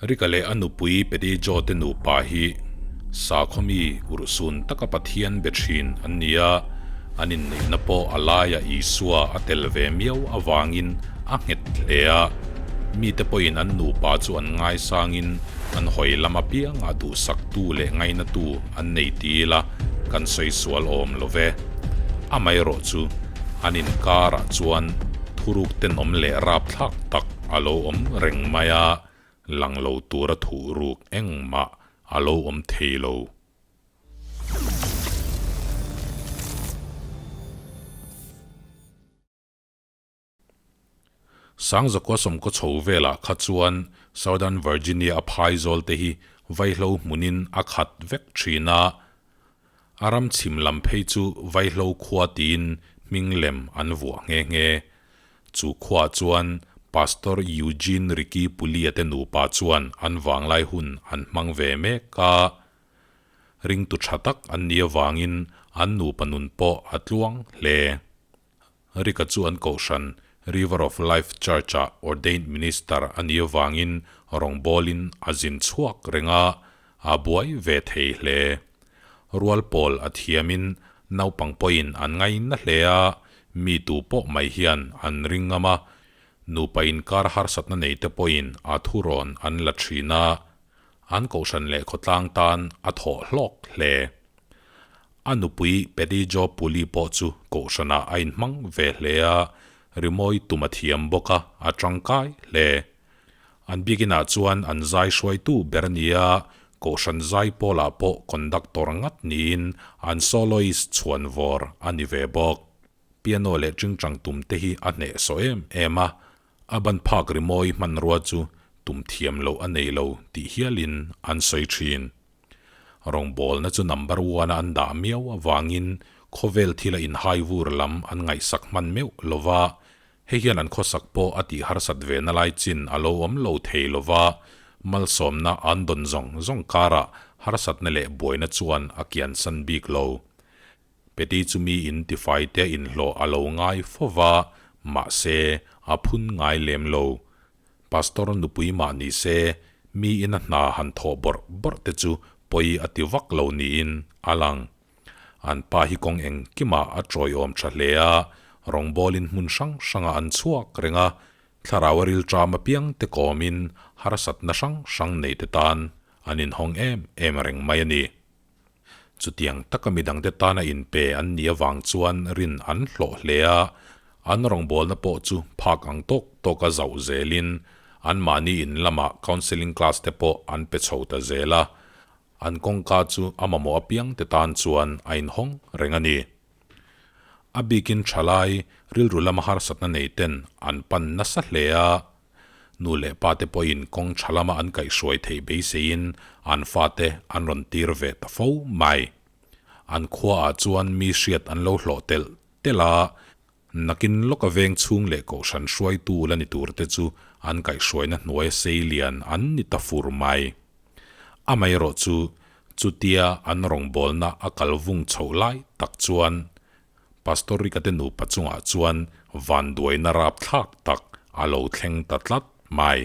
Rika leh a nupui Peti Jo te nupa hi sakhaw mi urhsun taka Pathian be thin an ni a, an inneihna pawh a laia Isua a tel ve miau avangin a nghet hle a. Mite pawhin an nupa chu an ngaisangin an hawi lam apiangah duhsaktu leh ngainatu an nei ti ila kan sawi sual awm lo ve. Amaherawh chu an inkarah chuan thuruk tenawm leh rapthlak tak a lo awm reng mai a, lang lo tura thuhruk engmah a lo awm thei lo. Sangzakua sawmkaw chho velah kha chuan Southern Virginia a phaizawl te hi vaihlo hmunin a khat vek thin a, a ram chhim lam phei chu vaihlo khua tiin hming lem an vuah nghe nghe. Chu khuaah chuan Pastor Eugene Ricky Pulia te nupa chuan an vanglai hun an hmang ve mek a. Ringtu tha tak an nih avangin an nupa nun pawh a tluang hle. Rika chu an kohhran River of Life Church-ah ordained minister a nih avangin rawngbawlin a zin chhuak reng a, a buai ve thei hle. Rual pawl a thiamin naupang pawhin an ngaina hle a, mi tu pawh mai hian an ring ngam a, nupa inkar harsatna neite pawhin a thurawn an la thin a, an kohhran leh khawtlang tan a thawh hlawk hle. A nupui Patty Jo Puli pawh chu kohhranah a inhmang ve hle a, rimawi tum a thiam bawk a, a tangkai hle. An biakinah chuan an zai hruaitu ber a ni a, kohhran zai pawlah pawh conductor ngat niin an soloist chhuanvawr a ni ve bawk. Piano leh tingtang tum te hi a hnehsawh em em a, a ban phak rimawi hmanrua chu tum thiam loh a nei lo tih hialin an sawi thin. Rawngbawlna chu number one a an dah miau avangin khawvel thila inhai vur lam an ngaihsak hman meuh lo va, hei hian an khawsak pawh a tih harsat ve na lai chin a lo awm lo thei lo va, malsawmna an dawn zawng zawng karah harsatna leh buaina chuan a kiansan bik lo. Peti chu mi in tifai te inhlawh a lo ngai fo va, mahse a phun ngai lem lo. Pastor nupui mah ni se, mi ina hna han thawh bawrh bawrh te chu pawi a ti vak lo niin a lang. An pa hi kawng engkimah a tawiawm tha hle a, rawngbawlin hmun hrang hrangah an chhuak reng a, thlarau a rilṭam apiang te kawmin harsatna hrang hrang nei te tan an inhawng em em reng mai a ni. Chutiang taka midangte tana inpe an nih avang chuan rin an hlawh hle a, an rawngbawlna pawh chu phak ang tawk tawka zauh zelin anmahni in lamah counselling class te pawh an pe chho ta zel a, an kawngka chu a mamawh apiangte tan chuan a inhawng reng a ni. A bikin thalai rilru lama harsatna nei ten an pan nasa hle a, Nu leh pa te pawhin kawng tha lama an kaihhruai theih beiseiin an fate an rawn tir ve ta fo mai. An khuaah chuan mi hriat an lo hlawh telh telh a, nakin lawka veng chhung leh kohhran hruaitu la ni tur te chu an kaihhruaina hnuaia sei lian an ni ta fur mai. Amaherawh chu chutia an rawngbawlna a kal vung chhoh lai tak chuan Pastor Rika te nupa chungah chuan vanduaina rapthlak tak a lo thleng ta tlat mai.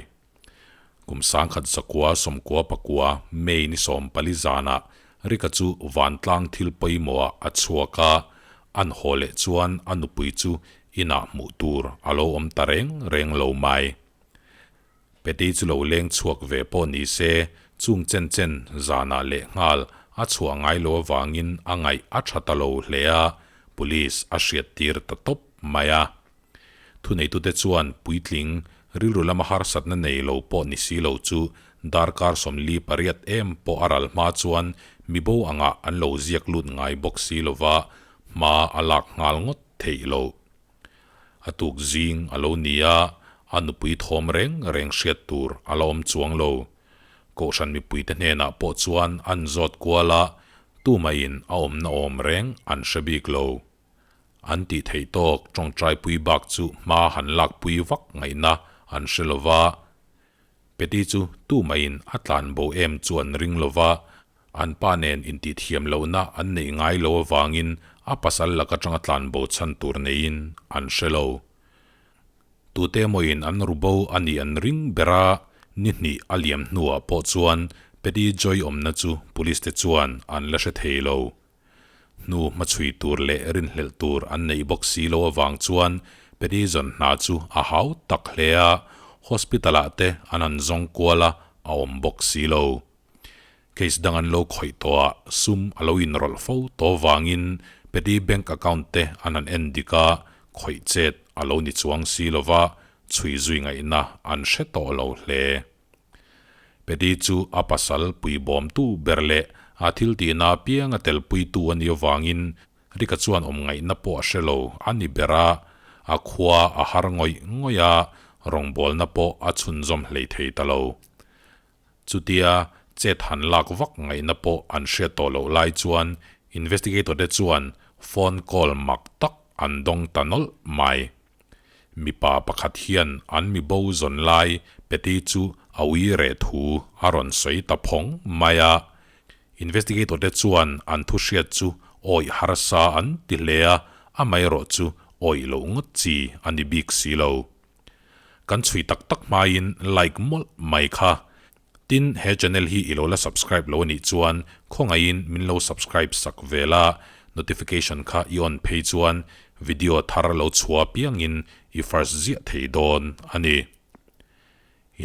Kum sangkhat zakua sawmkua pakua May ni 14 zanah Rika chu vantlang thil pawimawhah a chhuak a, an haw leh chuan a nupui chu inah hmuh tur a lo awm ta reng reng lo mai. Peti chu lo leng chhuak ve pawh ni se, chung chen chen zanah leh nghal a chhuah ngai lo avangin a ngaih a tha ta lo hle a, police a hriat tir ta tawp mai a. Thuneitute chuan puitling rilru lama harsatna nei lo pawh ni si lo chu darkar 48 em pawh a ral hma chuan mibo angah an lo ziak lut ngai bawk si lova hma a lak nghal ngawt theih loh. A tuk zing a lo ni a, a nupui thawm reng reng hriat tur a la awm chuang lo. Kohhran mipuite hnenah pawh chuan an zawt kual a, tumaiin a awmna awm reng an hre bik lo. An tih theih tawk tawngtaipui bak chu hma han lakpui vak ngaihna an hre lo va. Peti chu tumaiin a tlan bo em chu an ring lo va, An pa nen intihthiam lohna an neih ngai lo avangin a pasal lak atanga tlanbo chhan tur neiin an hre lo. Tute emawin an ru bo a nih an ring ber a, Ni hnih a liam hnuah pawh chuan Patty Joy awmna chu police te chuan an la hre thei lo. Hnu hmachhui tur leh rinhlelh tur an neih bawk si lo avang chuan Patty zawn hna chu a hau tak hle a, hospital ah te an han zawng kual a, a awm bawk si lo. Case dang an lo khawih tawh a, sum a lo inrawlh fo tawh vangin Patty bank account te an han en dik a, khawih chet a lo ni chuang si lo va, chhui zui ngaihna an hre tawh lo hle. Patty chu a pasal puibawmtu ber leh a thil tihna apianga telpuitu a nih avangin Rika chuan awm ngaihna pawh a hre lo a ni ber a, a khua a har ngawih ngawih a, rawngbawlna pawh a chhunzawm hlei thei ta lo. Chutia chet han lak vak ngaihna pawh an hriat tawh loh lai chuan investigator te chuan phone call mak tak an dawng ta nawlh mai. Mipa pakhat hian an mi bo zawn lai Patty chu a ui reh thu a rawn sawi ta phawng mai a. Investigator te chuan an thu hriat chu awih harsa an ti hle a, amaherawh chu awih loh ngawt chi a ni bik si lo. Kan chhui tak tak hmaiin like mawlh mai kha. Tin, he channel hi i lo la subscribe lo anih chuan khawngaihin min lo subscribe sak ve la, notification kha i on phei chuan video thar lo chhuah piangin i first ziah thei dawn a ni.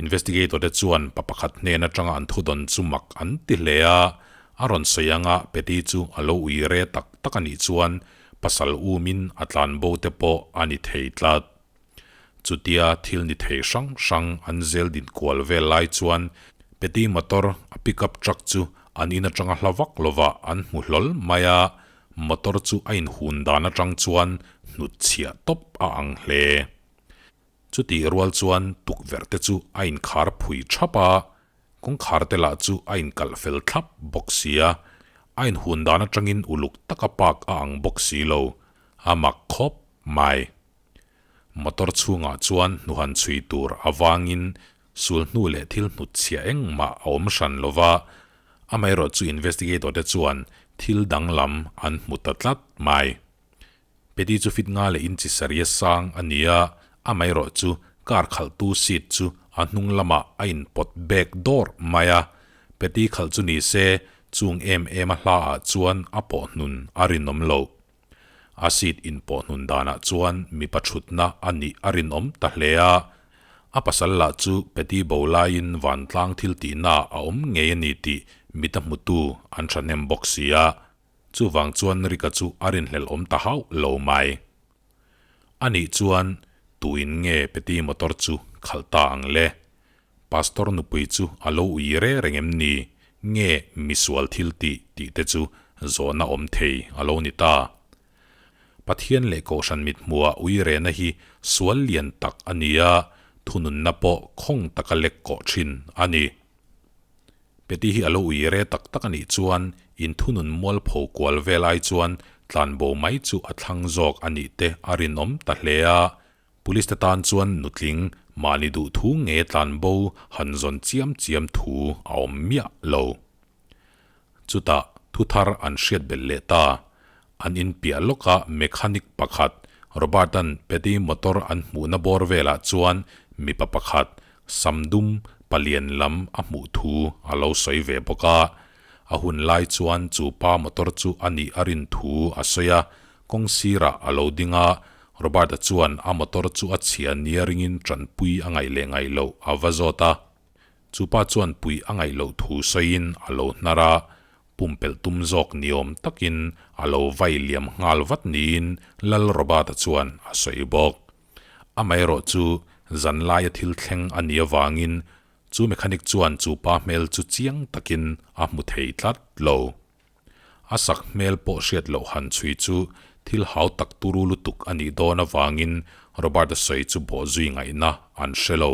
Investigator te chuan pa pakhat hnen atanga an thudawn chu mak an ti hle a, a rawn sawi anga Patty chu a lo ui re tak tak anih chuan pasal umin a tlanbo te pawh a ni thei tlat. Chutia thil ni thei hrang hrang an zel din kual vel lai chuan Patty motor a pickup truck chu an in atanga hla vak lovah an hmu hlawl mai a, motor chu a inhun dan atang chuan hnutchhiah tawp a ang hle. Chutih rual chuan tukverh te chu a inkhar phui thap a, kawngkhar te lah chu a inkalh fel thlap bawk si a, a inhun dan atangin uluk taka park a ang bawk si lo, a mak khawp mai. Motor chhungah chuan hnuhan chhui tur avangin sul hnu leh thil hnutchhiah engmah a awm hran lo va, amaherawh chu investigator te chuan thil danglam an hmu ta tlat mai. Patty chu fit nga leh inchi saria sang a ni a, amaherawh chu car khalhtu seat chu a hnung lamah a inpawt bek dawrh mai a, Patty khalh chu ni se chung em em a hla ah chuan a pawh hnun a rinawm loh. A seat inpawh hnun danah chuan mipa thutna a nih a rinawm ta hle a, a pasal lah chu Patty bo laiin vantlang thil tihna a awm ngei a ni tih mit a hmutu an thahnem bawk si a, chuvang chuan Rika chu a rinhlelh awm ta hauh lo mai. Anih chuan tuin nge Patty motor chu khalh ta ang le? Pastor nupui chu a lo ui re reng em ni? Nge misual thil tih tih te chu zawhna awm thei a lo ni ta. Pathian leh Kohhran mithmuhah ui rehna hi sual lian tak a ni a, thununna pawh khawng taka lek kawh thin a ni. Peti hi a lo ui re tak tak a nih chuan inthunun mualpho kual vel ai chuan tlanbo mai chu a thlang zawk a nih te a rinawm ta hle a, Police te tan chuan nutling mahni duh thu nge tlan bo han zawn chiam chiam thu a awm miah lo. Chutah thu thar an hriat belh leh ta. An inpiah lawka mechanic pakhat Robert-a'n Patty motor an hmuhna bawr velah chuan mipa pakhat sam dum palian lam a hmuh thu a lo sawi ve bawk a. A hun lai chuan chu pa motor chu a nih a rin thu a sawi a, Kawng sirah a lo ding a, Robert-a chuan a motor chu a chhia nia ringin tanpui a ngaih leh ngaih loh a va zawt a. Chu pa chuan pui a ngaih loh thu sawiin a lo hnar a, pumpelh tum zawk ni awm takin a lo vai liam nghal vat niin Lal Robert-a chuan a sawi bawk. Amaherawh chu zan laia thil thleng a nih avangin chu mechanic chuan chu pa hmel chu chiang takin a hmu thei tlat lo. A sak hmel pawh hriat loh han chhui chu thil hau tak turu lutuk a nih dawn avangin Robert-a sawi chu bawh zui ngaihna an hre lo.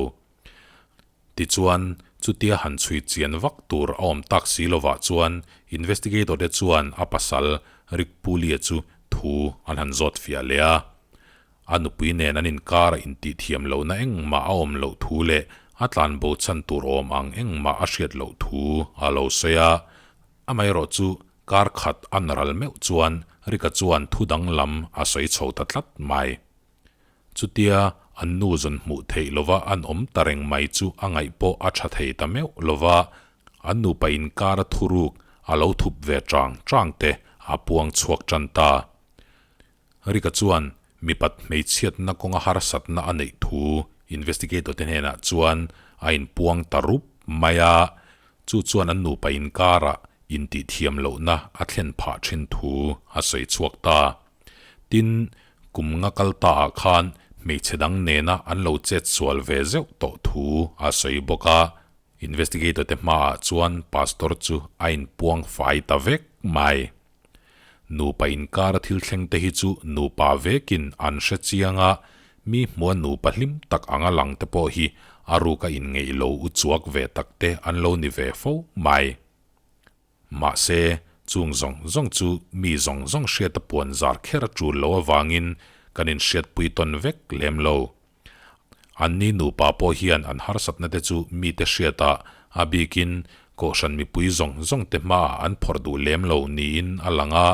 Tichuan, chutia han chhui chian vak tur a awm tak si lovah chuan investigator te chuan a pasal Rick Pulia chu thu an han zawt fiah leh a. A nupui nen an inkar a intih thiam lohna engmah a awm loh thu leh a tlanbo chhan tur awm ang engmah a hriat loh thu a lo sawi a. Amaherawh chu kar khat a naral meuh chuan Rika chuan thu danglam a sawi chho ta tlat mai. Chutia An nu zawn hmuh theih lova an awm ta reng mai chu a ngaih pawh a tha thei ta meuh lova, an nupa inkara thuruk a lo thup ve chang chang te a puang chhuak tan ta. Rika chuan mipat hmeichhiatna kawnga harsatna a neih thu investigator te hnenah chuan a inpuang ta rup mai a, chu chuan an nupa inkarah intihthiam lohna a thlen phah thin thu a sawi chhuak ta. Tin, kum nga kal ta ah khan hmeichhe dang nena an lo chet sual ve zeuh tawh thu a sawi bawk a, investigator te hmaah chuan pastor chu a inpuang fai ta vek mai. Nupa inkara thil thleng te hi chu nupa vekin an hre chiang a, mi hmua nupa hlim tak anga lang te pawh hi a ruka inngeih lo u chuak ve tak te an lo ni ve fo mai. Mahse, chung zawng zawng chu mi zawng zawng hriata puan zar kher a tul lo avangin kan inhriatpui tawn vek lem lo. Anni nupa pawh hian an harsatna te chu mite hriatah a bikin Kohhran mipui zawng zawng te hmaah an phawrh duh lem lo niin a lang a.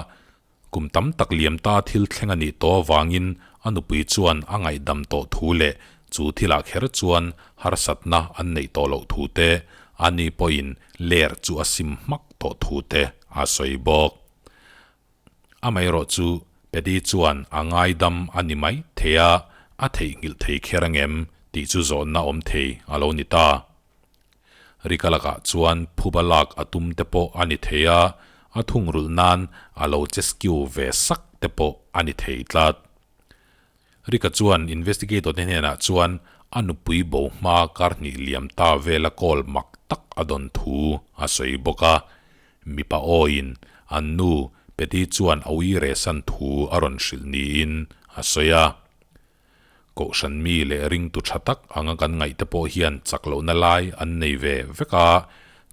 Kum tam tak liam ta thil thleng a nih tawh avangin a nupui chuan a ngaihdam tawh thu leh chu thilah kher chuan harsatna an neih tawh loh thu te, ani pawhin ler chu a sim hmak tawh thu te a sawi bawk. Amaherawh chu Patty chuan a ngaidam a ni mai thei a, a theihnghilh thei kher angem tih chu zawhna awm thei a lo ni ta. Rika lakah chuan phuba lak a tum te pawh a ni thei a, a thungrulh nan a lo che skiu ve sak te pawh a ni thei tlat. Rika chuan investigator te hnenah chuan a nupui bo hma kar hnih liam ta vela call mak tak a dawn thu a sawi bawk a, mipa awiin an nu Patty chuan a uire san thu a rawn hrilh niin a sawi a. Kohhran mi leh ringtu tha tak anga kan ngaih te pawh hian chak lohna lai an nei ve vek a,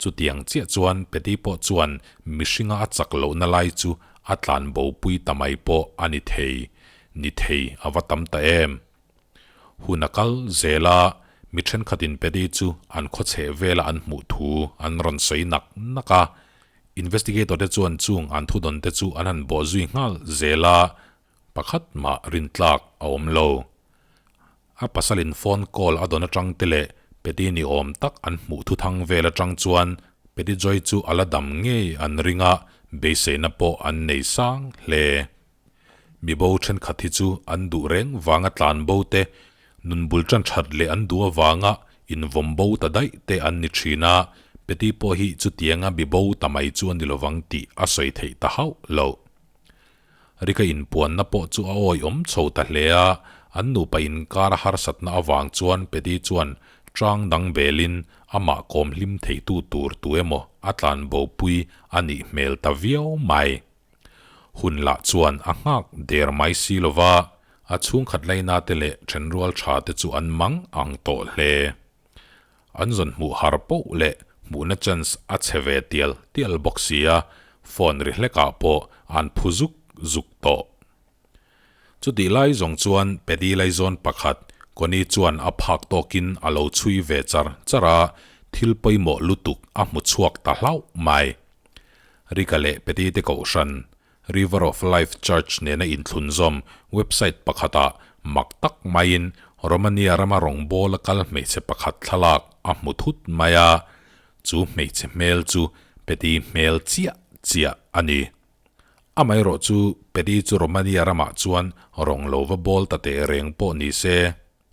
chutiang chiah chuan Patty pawh chuan mihringa a chak lohna lai chu a tlan bopui ta mai pawh a ni thei, ni thei a va tam ta em. Hun a kal zel a, mi thenkhatin Patty chu an khawchheh vela an hmuh thu an rawn sawi nak nak a, investigator te chuan chung an thudawn te chu an han bawh zui nghal zel a, Pakhat mah rintlak a awm lo. A pasalin phone call a dawn atang te leh Patty ni awm tak an hmuh thuthang vel atang chuan Patty Joy chu a la dam ngei an ring a, beiseina pawh an nei sang hle. Mibo thenkhat hi chu an duh reng vanga tlan bo te, nun bul tan that leh an duh avanga invawm bo ta daih te an ni thin a, Patty pawh hi chutianga mibo ta mai chu a ni lovang tih a sawi theih ta hauh lo. Rika inpuanna pawh chu a awihawm chho ta hle a, an nupa inkar a harsatna avang chuan Patty chuan chang dang belin amah kawm hlim theitu tur tu emaw a tlan bopui a nih hmel ta viau mai. Hun lah chuan a nghak der mai si lova, a chhungkhat laina te leh thenrual tha te chu an mang ang tawh hle. An zawn hmuh har poh leh hmuhna chance a chhe ve tial tial bawk sia, phone ri hlekah pawh an phu zuk zuk tawh. Chutih lai zawng chuan Paddy Laizawn pakhat Connie chuan a phak tawkin a lo chhui ve char char a, thil pawimawh lutuk a hmu chhuak ta hlauh mai. Rika leh Paddy te kohhran River of Life Church nena inthlunzawm website pakhatah mak tak maiin Romania rama rawngbawla kal hmeichhe pakhat thlalak a hmu thut mai a, chu hmeichhe hmel chu Patty hmel chiah chiah a ni. Amaherawh chu Patty chu Romania ramah chuan rawng lo va bawl ta teh reng pawh ni se,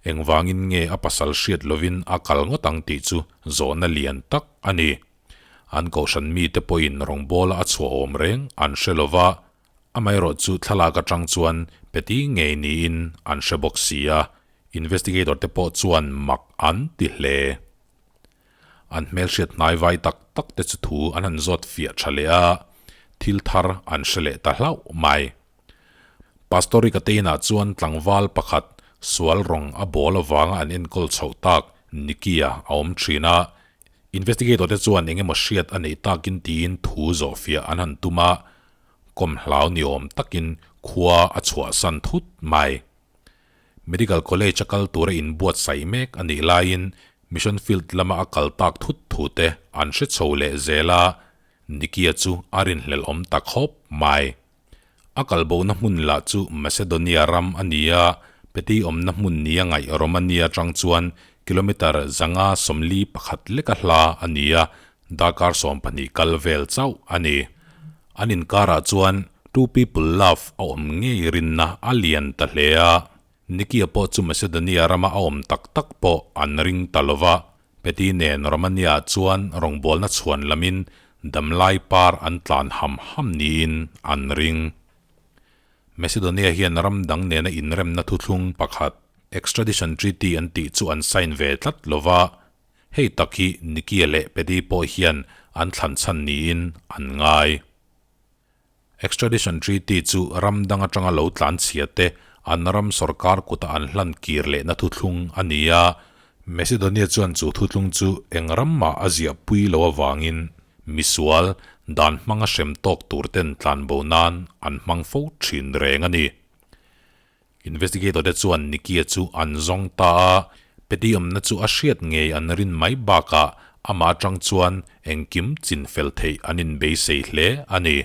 Engvangin nge a pasal hriat lovin a kal ngawt ang tih chu zawhna lian tak a ni. An kohhran mite pawhin rawngbawla a chhuah awm reng an hre lo va, amaherawh chu thlalak atang chuan Patty ngei niin an hre bawk si a, investigator te pawh chuan mak an ti hle. An hmelhriat hnaivai tak tak te chu thu an han zawt fiah tha leh a, thil thar an hre leh ta hlauh mai. Pastor Rika te inah chuan tlangval pakhat sual rawng a bawl avanga an enkawl chhoh tak Nicky-a a awm thin a, investigator te chuan eng emaw hriat a neih takin tiin thu zawhfiah an han tum a, kawm hlau ni awm takin khua a chhuahsan thut mai. Medical College a kal tura inbuatsaih mek a nih laiin Mission Field lama a kal tak thut thu te an hre chho leh zel a, Nicky-a chu a rinhlelh awm ta khawp mai. A kalbohna hmun lah chu Macedonia ram a ni a, Peti awmna hmun nia ngaih Romania atang chuan kilometre 541 leka hla a ni a, darkar 12 kal vel chauh a ni. An inkarah chuan Two People Love a awm ngei rinna a lian ta hle a. Nikia pawh chu Macedonia rama a awm tak tak pawh an ring ta lo va, Peti nen Romania chuan rawngbawlna chhuan lamin damlai par an tlan ham ham niin an ring. Macedonia hian ram dang nena inremna thuthlung pakhat, Extradition Treaty an tih chu an sign ve tlat lo va, hei tak hi Nikia leh Peti pawh hian an thlan chhan niin an ngai. Extradition Treaty chu ram dang atanga lo tlan chhia te an ram sorkar kuta an hlan kir lehna thuthlung a ni a, Macedonia chuan chu thuthlung chu eng ram mah a ziah pui lo avangin misual dan hmanga hrem tawk tur ten tlanbo nan an hmang fo thin reng a ni. Investigator te chuan Nikia chu an zawng ta a, Peti awmna chu a hriat ngei an rin mai bakah amah atang chuan engkim chin fel theih an inbeisei hle a ni.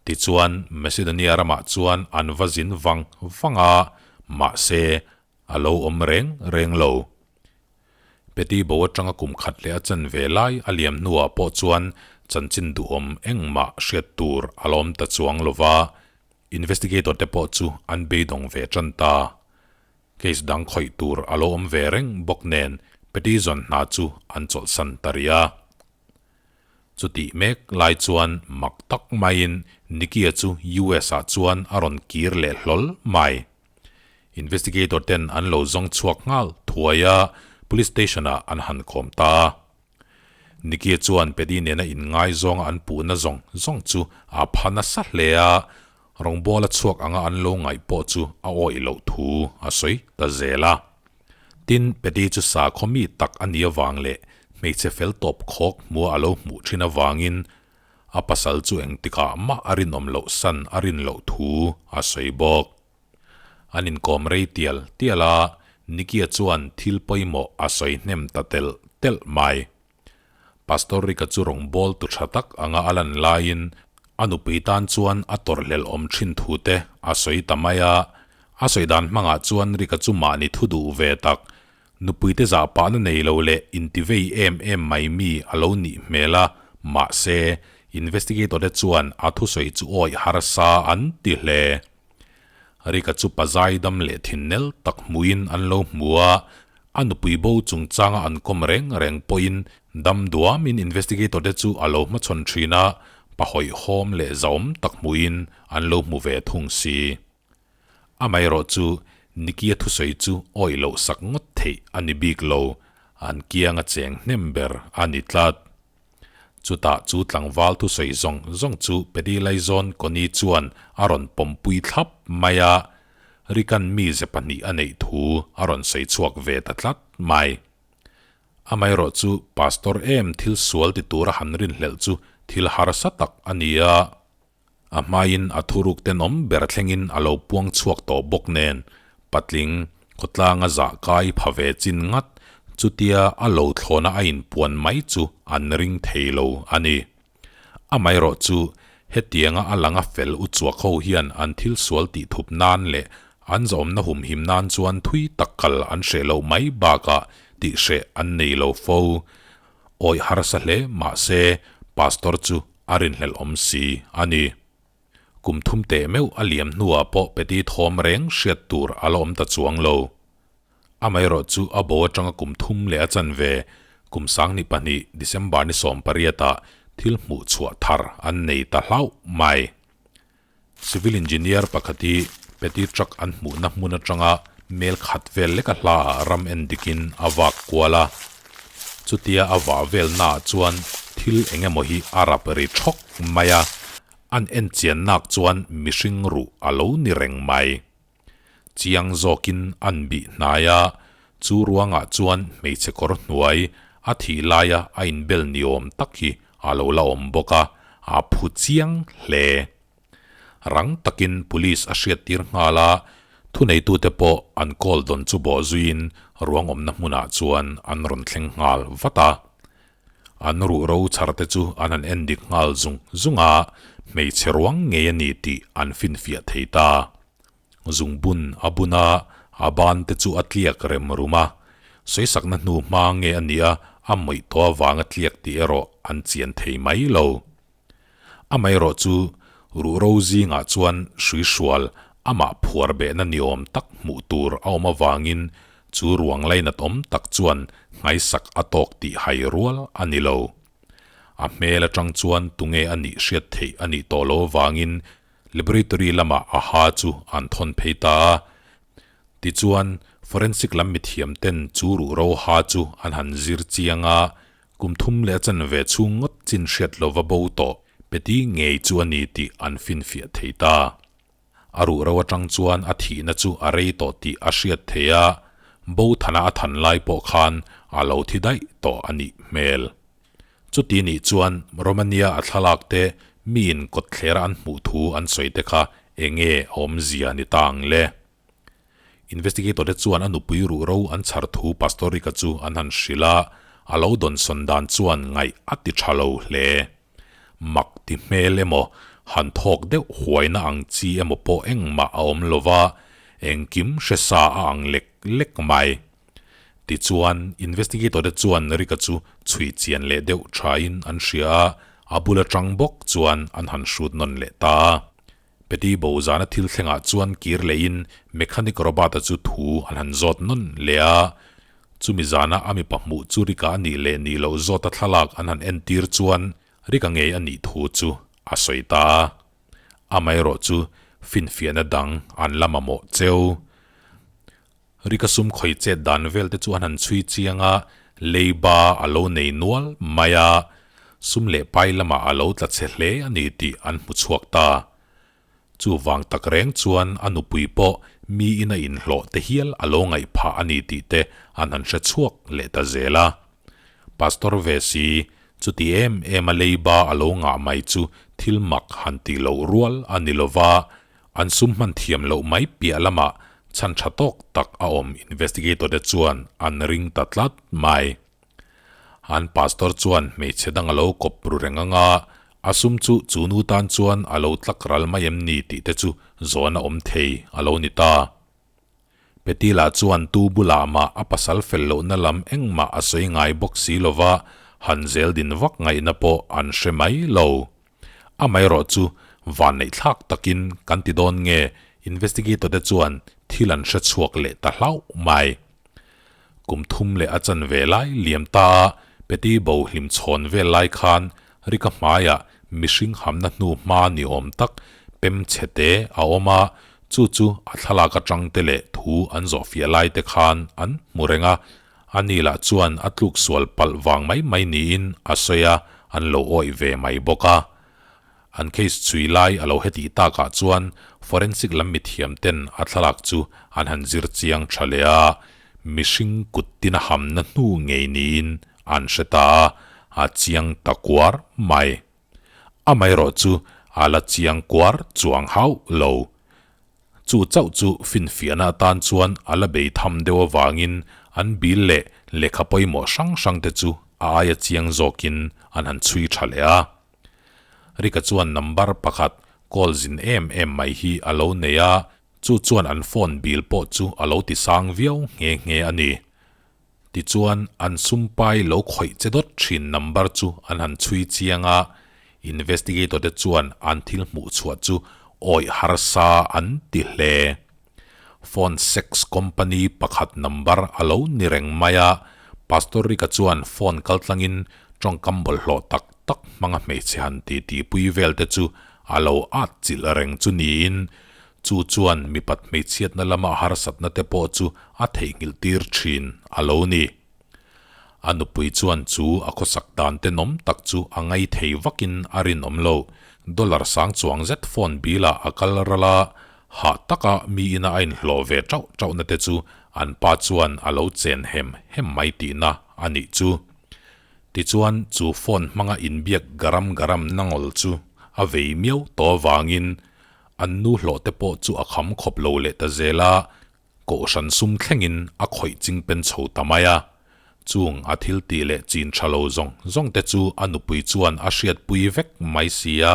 Tichuan, Macedonia ramah chuan an va zin vang vang a, mahse, a lo awm reng reng lo. Peti bo atanga kum khat leh a chanve lai a liam hnuah pawh chuan chanchin duhawm engmah hriat tur a la awm ta chuang lo va, Investigator te pawh chu an beidawng ve tan ta. Case dang khawih tur a lo awm ve reng bawk nen petition hna chu an chawlhsan ta rih a. Chutih mek lai chuan mak tak maiin Nicky-a chu US ah chuan a rawn kir leh hlawl mai. Investigator ten an lo zawng chhuak nghal thuai a, police station ah an han kawm ta a. Nicky chuan Pedi nena inngaizawng an puhna zawng zawng chu a pha nasa hle a, rawngbawla chhuak anga an lo ngaih pawh chu a awih loh thu a sawi ta zel a. Tin, Pedi chu sakhaw mi tak a nih avang leh hmeichhe fel tawp khawk hmua a lo hmuh thin avangin a pasal chu engtikah mah a rinawm loh san a rin loh thu a sawi bawk. An inkawm rei tial tial a, Nicky-a chuan thil pawimawh a sawi hnem ta telh telh mai. Pastor Rick-a chu rawngbâwl tu tha tak anga a lan laiin a nupui tan chuan a tawrhhlelh awm thin thu te a sawi ta mai a. A sawi dan hmangah chuan Rick-a chu mahni thu duh ve tak, nupuite zahpahna nei lo leh intivei em em mai mi a lo nih hmel a, mahse, investigator te chuan a thusawi chu awih harsa an ti hle. Rika chu pazai dam leh thinnel tak hmuhin an lo hmu a, a nupui bo chungchanga an kawm reng reng pawhin dam duamin investigator te chu a lo hmachhawn thin a, pahawihhawm leh zahawm tak hmuhin an lo hmu ve thung si. Amaherawh chu Nicky-a thusawi chu awih loh sak ngawt theih a ni bik lo, an kianga cheng hnem ber a ni tlat. Chutah chu tlangval thusawi zawng zawng chu Pedi Laizawn Connie chuan a rawn pawmpui thlap mai a, Rick-a'n mize pahnih a neih thu a rawn sawi chhuak ve ta tlat mai. Amaherawh chu Pastor em thil sual ti tura han rinhlelh chu thil harsa tak a ni a. A hmain a thuruk tenawm ber thlengin a lo puang chhuak tawh bawk nen, patling, khawtlanga zah kai pha ve chin ngat, chutia a lo thlawna a inpuan mai chu an ring thei lo a ni. Amaherawh chu, hetianga a langa fel u chuak ho hian an thil sual tih thup nan leh an zawmna humhim nan chuan thui tak kal an hreh loh mai bakah tih hreh an nei lo fo. Awih harsa hle mahse, Pastor chu a rinhlelh awm si a ni. Kum thum teh meuh a liam hnuah pawh Peti thawm reng hriat tur a la awm ta chuang lo. Amaherawh chu a bo atanga kum thum leh a chanve, kum 2002 December ni 18 ah thil hmuh chhuah thar an nei ta hlauh mai. Civil engineer pakhat hi Peti truck an hmuhna hmun atanga mel khat vel leka hla ah ram en dikin a vak kual a. Chutia a vah vel naah chuan thil eng emaw hi a rap ri thawk mai a, an en chian nak chuan mihring ruh a lo ni reng mai. Chiang zawkin an bih hnai a, chu ruangah chuan hmeichhe kawr hnuai a thih laia a inbel ni awm tak hi a lo la awm bawk a, a phu chiang hle. Rang takin police a hriattir nghal a, thuneitute pawh an call dawn chu bawh zuiin ruang awmna hmunah chuan an rawn thleng nghal vat a. An ruh ro chhar te chu an han en dik nghal zung zung a, hmeichhe ruang ngei a ni tih an finfiah thei ta. Zungbun a bun a, A ban te chu a tliak rem rum a, sawisakna hnu hma nge a nia a mawih tawh avanga tliak tih erawh an chian thei mai lo. Amaherawh chu ruhro zingah chuan hruihrual amah phuar behna ni awm tak hmuh tur a awm avangin chu ruang lainat awm tak chuan nghaisak a tawk tih hai rual a ni lo. A hmel atang chuan tunge a nih hriat theih a nih tawh lo avangin laboratory lamah a ha chu an thawn phei ta a. Tichuan, forensic lam mithiam ten chu ruhro ha chu an han zir chiang a, kum thum leh a chanve chhung ngawt chin hriat lova bo tawh peti ngei chu a ni tih an finfiah thei ta. A ruhro atang chuan a thihna chu a rei tawh tih a hriat theih a, bo thana a than lai pawh khan a lo thi daih tawh a nih hmel. Chuti nih chuan Romania a thlalak te miin kawtthlera an hmuh thu an sawi te kha enge a awmzia ni ta ang le? Investigator te chuan a nupui ruhro an chhar thu Pastor Rika chu an han hrilh a, a lo dawnsawn dan chuan ngaih a ti tha lo hle. Mak ti hmel emaw, han thawk deuh huaina ang chi emaw pawh engmah a awm lo va, engkim hre sa a ang lek lek mai. Tichuan, investigator te chuan Rika chu chhui chian leh deuh thain an hria a, a bul atang bawk chuan an han hrut nawn leh ta a. Peti bo zana thil thlengah chuan kir lehin mechanic Robert-a chu thu an han zawt nawn leh a. Chumi zana a mipa hmuh chu Rika a nih leh nih loh zawta thlalak an han entir chuan Rika ngei a nih thu chu a sawi ta a. Amaherawh chu finfiahna dang an la mamawh cheu. Rika sum khawi chet dan vel te chu an han chhui chiang a, leiba a lo nei nual mai a, sum leh pai lamah a lo tla chhe hle a ni tih an hmu chhuak ta. Chuvang tak reng chuan a nupui pawh miin a inhlawh te hial a lo ngaih phah a ni tih te an han hre chhuak leh ta zel a. Pastor ve si, chuti em em a leiba a lo ngah mai chu thil mak han tih loh rual a ni lova, An sum hman thiam loh mai piah lamah chhan tha tawk tak a awm investigator te chuan an ring ta tlat mai. An pastor chuan hmeichhe dang a lo kawp ru reng anga a sum chu chu nu tan chuan a lo tlak ral mai em ni tih te chu zawn a awm thei a lo ni ta. Petila chuan tu bulah mah a pasal fel lohna lam engmah a sawi ngai bawk si lova han zel din vak ngaihna pawh an hre mai lo. Amaherawh chu vanneih thlak takin kan ti dawn nge investigator te chuan thil an hre chhuak leh ta hlauh mai. Kum thum leh a chanve lai liam ta a Peti bo hlim chhawn vel lai khan Rika hmaiah mihring hamna hnu hma ni awm tak pem chhe te a awm a, chu chu a thlalak atang te leh thu an zawhfiah lai te khan an hmu reng a, Ani lah chuan a tluk sual palh vang mai mai niin a sawi a, an lo awih ve mai bawk a. An case chhui lai a lo hetih takah chuan forensic lam mithiam ten a thlalak chu an han zir chiang tha leh a, mihring kut tin a hamna hnu ngei niin an hre ta a, a chiang ta kuar mai. Amaherawh chu a la chiang kuar chuang hauh lo. Chu chauh chu finfiahna atan chuan a la bei tham deuh avangin an bil leh lehkha pawimawh hrang hrang te chu a aia chiang zawkin an han chhui tha leh a. Rika chuan number pakhat call zin em em mai hi a lo nei a, chu chuan an phone bill pawh chu a lo ti sang viau nghe nghe a ni. Tichuan an sumpai lo khawih che dawt thin number chu an han chhui chiang a, investigator te chuan an thil hmuh chhuah chu awih harsa an ti hle. Phone sex company pakhat number a lo ni reng mai a, Pastor Rika chuan phone kaltlangin tawngkam bawlhhlawh tak tak hmanga hmeichhe han titipui vel te chu a lo at chilh reng chu niin Chu chuan mipat hmeichhiatna lama harsatna te pawh chu a theihnghilh tir thin a lo ni. A nupui chuan chu a khawsak dan tenawm tak chu a ngai thei vakin a rinawm lo. Dollar sang chuang zet phone bill ah a kal ral a, hah taka mi ina a inhlawh ve tauh tauhna te chu an pa chuan a lo chen hem hem mai tihna a nih chu. Tichuan chu phone hmanga inbiak garam garam na ngawl chu a vei miau tawh avangin An nu hlawh te pawh chu a kham khawp lo leh ta zel a, kohhran sum thlengin a khawih ching pen chho ta mai a. Chung a thil tih leh chin tha lo zawng zawng te chu a nupui chuan a hriatpui vek mai si a.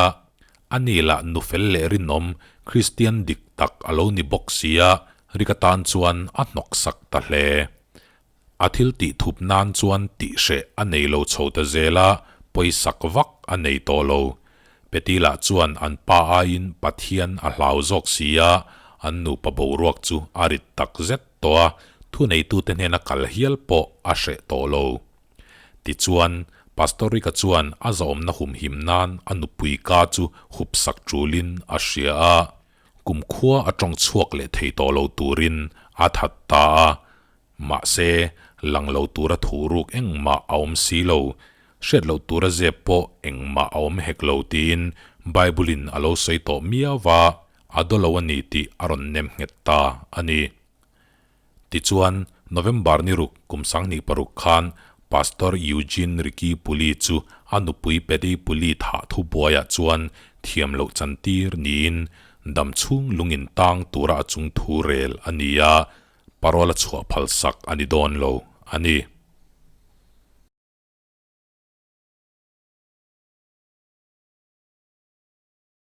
A ni lah nu fel leh rinawm Kristian dik tak a lo ni bawk si a, Rika tan chuan a hnawksak ta hle. A thil tih thup nan chuan tih hreh a nei lo chho ta zel a, pawisak vak a nei tawh lo. Peti lah chuan an pa aiin Pathian a hlau zawk si a, an nupa boruak chu a rit tak zet tawh a, thuneitute hnena kal hial pawh a hreh tawh lo. Tichuan, Pastor Rika chuan a zahawmna humhim nan a nupui ka chu hupsak tulin a hria a, kumkhua a tawng chhuak leh thei tawh lo turin a that ta a. Mahse, lang lo tura thu ruk engmah a awm si lo, hriat loh tura zep pawh engmah a awm hek lo tiin Bible-in a lo sawi tawh miau va, a daw lo a ni tih a rawn nem nghet ta a ni. Tichuan, November ni ruk kum 2006 khan Pastor Eugene Ricky Puli chu a nupui Patty Puli thah thu buaiah chuan thiam loh chantir niin dam chhung lungin tang tura a chung thu rel a ni a, parole a chhuah phal sak a ni dawn lo a ni.